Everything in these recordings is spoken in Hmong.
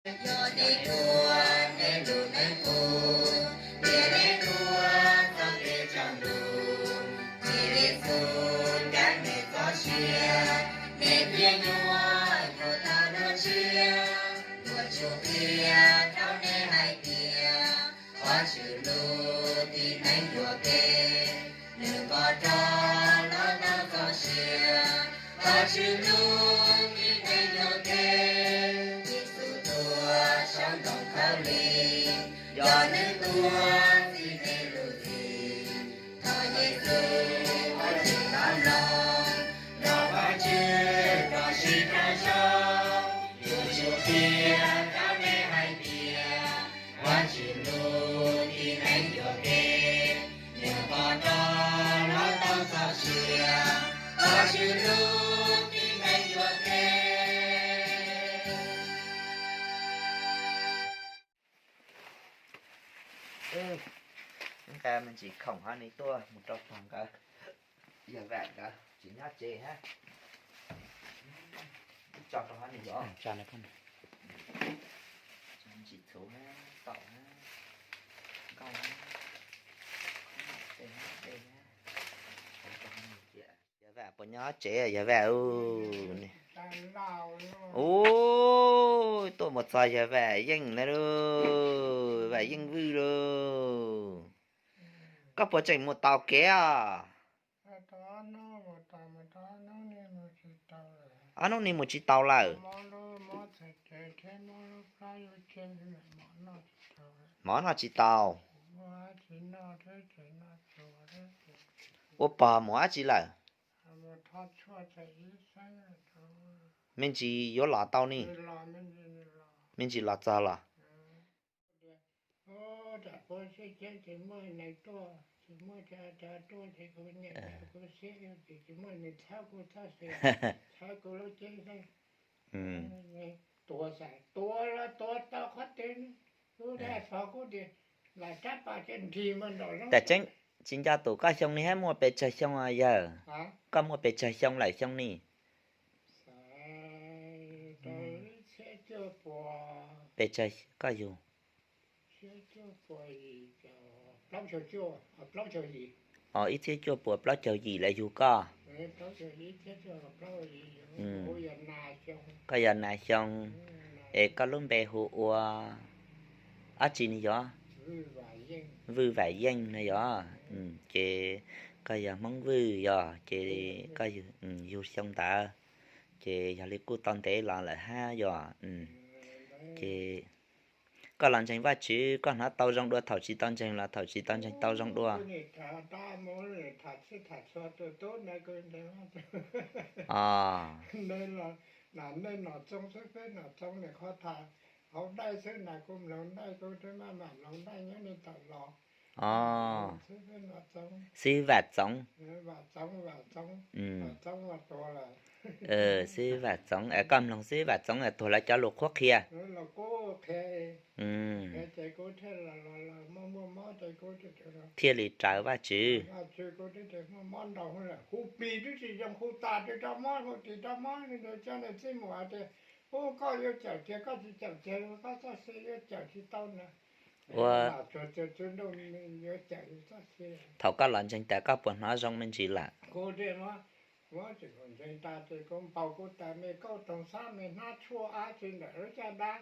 Yog nej tuav nej lub neej qub, thiab nej tuav txoj kev tsaus ntuj, Tswv Yexus kav nej txoj sia, nej thiaj yuav yug tau dua tshiab. Kuv tsum qhia rau nej hais tias, Vajtswv lub tib neeg yuam kev, nws pom rov los tau txoj sia. Vajtswv lub tib neeg yuam kev, Yexus tuag saum ntoo khaub lig, yog nws tuag txhiv nej lub txim. Thov Yexus ua tsis tau mloog, thov Vajtswv rau siab rau zoo. Kuv tsum qhia rau nej hais tias, Vajtswv lub tib neeg yuam kev, nws pom rov los tau txoj sia. Vajtswv lub tib neeg yuam kev. Nqa me ntsis khoom hov ni tuaj mus rau pog nkawd, yawg Vam nkawd tsis nyob tsev hab. Tso rau hov ni yom. Tsis txhuv hab, taum hab, nkauj hab, tej hab, tej hab. Yawg Vam puas nyob tsev, yawg Vam? Ub, tuaj mus txog yawg Vam Yeej na lauj, Vam Yeej Vwj lauj. Koj puas tseem mus taus kev os? Ob hnub no mus tsis taus lawm. Mov noj tsis tau. Ua pog mus dab tsi lawm? Me ntsis yuav los tau ni. Me ntsis los txog los. Tam tseeb tsis nco tus koj xyoo ni hab muaj pes tsawg xyoo yawg? Koj muaj pes tsawg xyoo lawm xyoo ni? Pes tsawg koj yug? Os, ib txhiab cuaj puas plaub caug yim lawv yug koj. Koj yog nas xyoo, es koj lub npe hu ua dab tsi ne yog? Vwj Vam Yeej no yog. Ces koj yog Hmoob Vwj yog, ces koj yug xyoo ntawd, ces yog li kuj tau ntev los lawm hab yog. Ces koj los ntseeg Vajtswv, koj hnov tau zoo dua thaum tsis tau ntseeg los thaum tsis tau ntseeg tau zoo dua? Os. Nej nom txoov xwb peb nom txoov nim qhuav tham hauv ntaij xwb na, kuv mloog ntaij kuv twb maj mam mloog ntaij nyob nej tawm los. Xib Vam Txoov. Xib Vam Txoov, koj mloog Xib Vam Txoov tuag lawv cov lus qhuab qhia. Thiaj li raws Vajtswv. Hu plig twb tsis zoo hu tas, rau mob hu tis rau mob, coj niam txij mus hais tias, ub, koj yuav cawm tiag koj tsis cawm tiag, koj txoj sia yuav cawm tsis tau na. Ua, thaum koj los ntseeg tas koj puas hnov zoo me ntsis lawm? Kuv ntseeg tas ces kuv npau kuv tas me kauj toog xab me hnab tshuaj ab tsi ntawm lub caj dab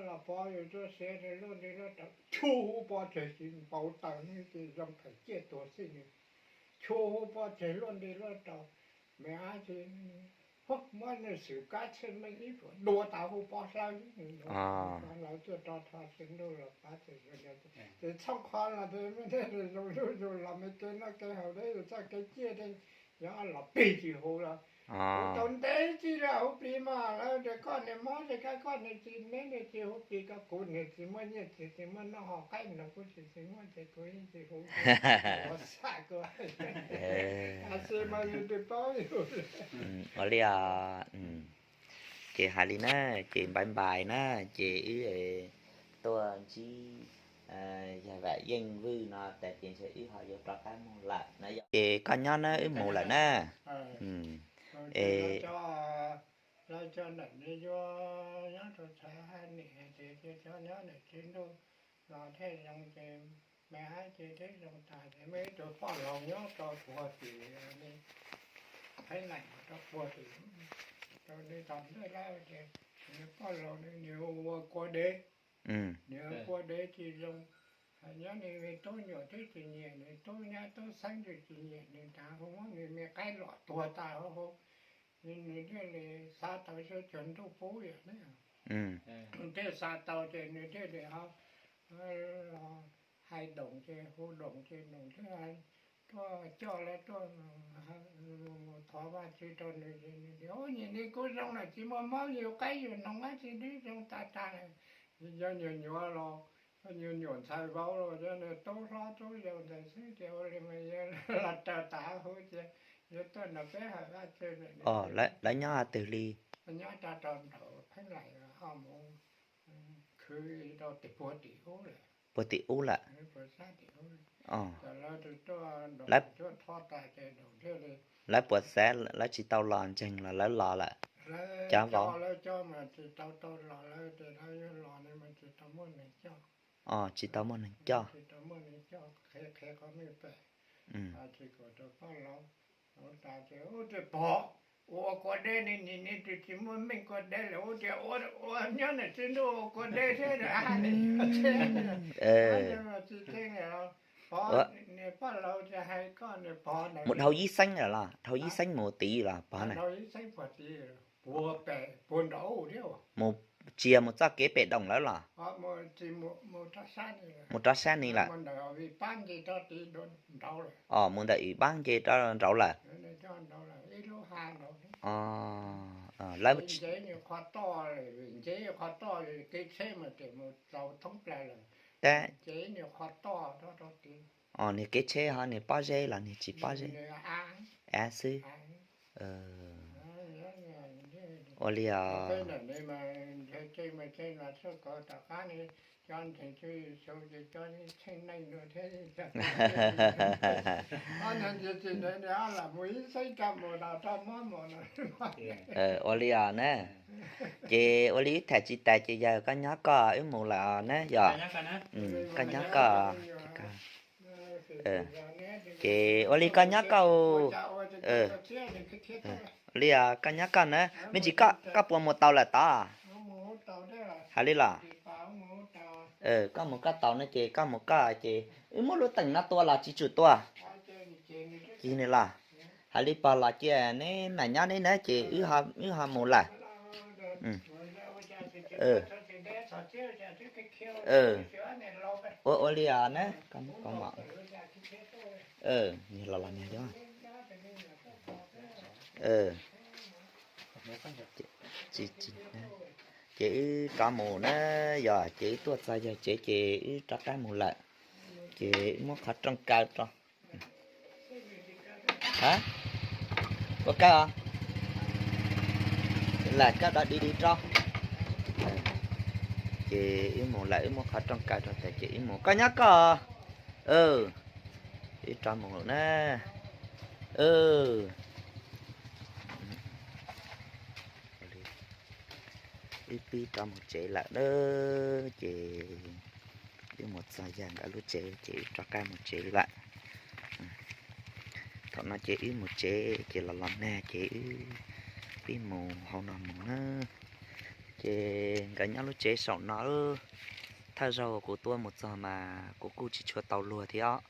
los pov yus txoj sia luaj nti luaj rau, chua huv pov tseg tsis npau taws ne ces zoo phem ciaj tuag xwb ne. Chua huv pov tseg luaj nti luaj rau, me ab tsi, muab nws xwm kab txhij meej ib puas dua tas huv pov hlawv, hlawv tuaj rau tho txiv ntuj los pab txiv, ces txhob qhov los tes me tej zoo zuj zus los me kev noj kev haus deb yus txoj kev ciaj deb, yog los plig tsis huv los. Huv tau ntev txij li huv plig mas lawv tias koj niag mob ces kab koj niag tsis neb niag tsis huv plig, koj kuv niag tsis muaj nyiaj tsis tsis muaj noj hauv qaib no kuv tsis tsis muaj ces kuv yeej tsis huv. Ua xaj kuv, a xi mas yus twb paub yus. Ua li os. Ces hais li na, ces npais npais na, ces wb tuaj ntsib yawg Vam Yeej Vwj no tas ces ntshe wb ho yuav rov qab mus lawm na yom. Ces koj nyob na, wb mus lawm na. Es Lawv cov ntawm no yuav nyob rau txhais hais niam ces cov nyob ntawm txiv ntuj los thiaj zoo ces me hab ces thiaj zoo tas ces muaj ib tug poj laug nyob rau puag tim, Thaib Laim rau puag tim, rau nws tom ntej lawm ces nws poj laug nws ua kua dev, nws ua kua dev tsis zoo. Nyob nws me tub nyuam twb tsis nyiam, nws tub nyab tub xeeb twb tsis nyiam nws, tas hu muab nws me qaib lom tuag tas hu, nws thiaj li xav tau sab cuag ntuj pub yom ne. Thiaj xav tau ces nws thiaj li ho hais Doom ces hu Doom ces Doom thiaj tuaj coj lawv tuaj mus thov Vajtswv rau nws ces nws tias, Ub, nyiam li kuv zoo lawm tsis muaj mob yus qaib yus noog dab tsi twb zoo tas tas. Yog nyuam nyuam los, nyuam nyuam ntxhais vauv los yog nws tub hlob tub yau ntawd xwb ces ua li mas yog los raws tas huv ces yuav tuaj nrog peb hawm Vajtswv. Lawv nyob twg li? Nyob rau nraum Pheeb Laim ho mus khwv rau tim puag tim ub lawm. Puag tim ub lawm. Lawv puas xav, lawv tsis tau los ntseeg los lawv los lawm? Cov vauv, tsis tau muaj neeg coj. Ua kua deb ne, nim nim twb tsis muaj meej kua deb lawm, ua tias ua nyob ntawm txiv ntuj ua kua deb thiab. Mus dhau ib xeeb lawm los? Dhau ib xeeb mus tid los pog ne? Mus txias mus txoj kev pem Doom lawm los? Mus rov sab ni lawm? Os, mus ntawm Vim Pab nce rov nraud lawm. Lawv, os, niag kev tsheb ho niag pob zeb los niag tsis pob zeb? Av xwb. Ua li os. Ua li os na. Ces ua li wb tham tsis tas ces yog koj nyob koj, wb mus lawm os na yog. Koj nyob koj. Ces ua li koj nyob koj. Ua li os, koj nyob koj na. Me ntsis koj puas mus tau lawm tod? Hais li los? Koj mus koj tau no ces koj mus koj ces wb muab lub teem no tua los tsis tsum tua? Cia ni los. Hais li pog los cia neb mam nyob neb na ces wb ho mus lawm. Ua, ua li os na. Niag los los niag yog. Ces wb rov mus na, yog ces wb tuaj txog yawg tsev ces wb rov qab mus lawm. Ces wb muab qhov rooj kaw rau. Ha, ua kawg os. Lam kawg dov dig dig rau. Ces wb mus lawm, wb muab qhov rooj kaw rau tas ces wb mus. Koj nyob koj. Wb rov mus na. Wb pib rov mus tsev lawm na. Ces wb mus txog yawg nkawd lub tsev ces wb rov qab mus tsev lawm. Thaum no ces wb mus tsev ces los los nag ces wb pib mus hauv no mus na. Ces nkawd nyob lub tsev saum no. Thawj zaug kuv tuaj mus txog mas kuv kuj tsis tshua tau luag thiab os.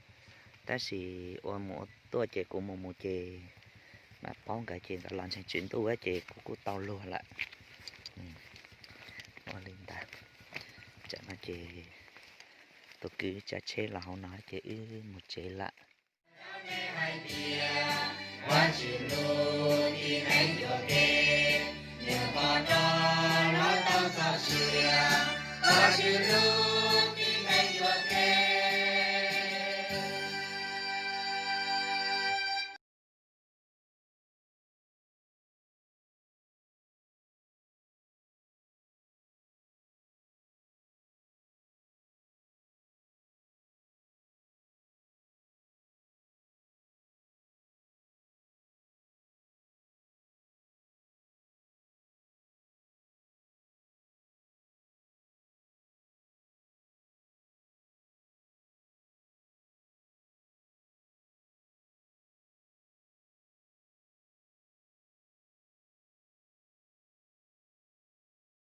Tab sis ua mus ua tuaj ces kuv mus mus ces mam paub nkawd ces nkawd los ntseeg Tswv Ntuj ces kuv kuj tau luag lawm. Ua li ntawd, tam no ces tus kwv tsav tsheb los hauv no ces wb mus tsev lawm.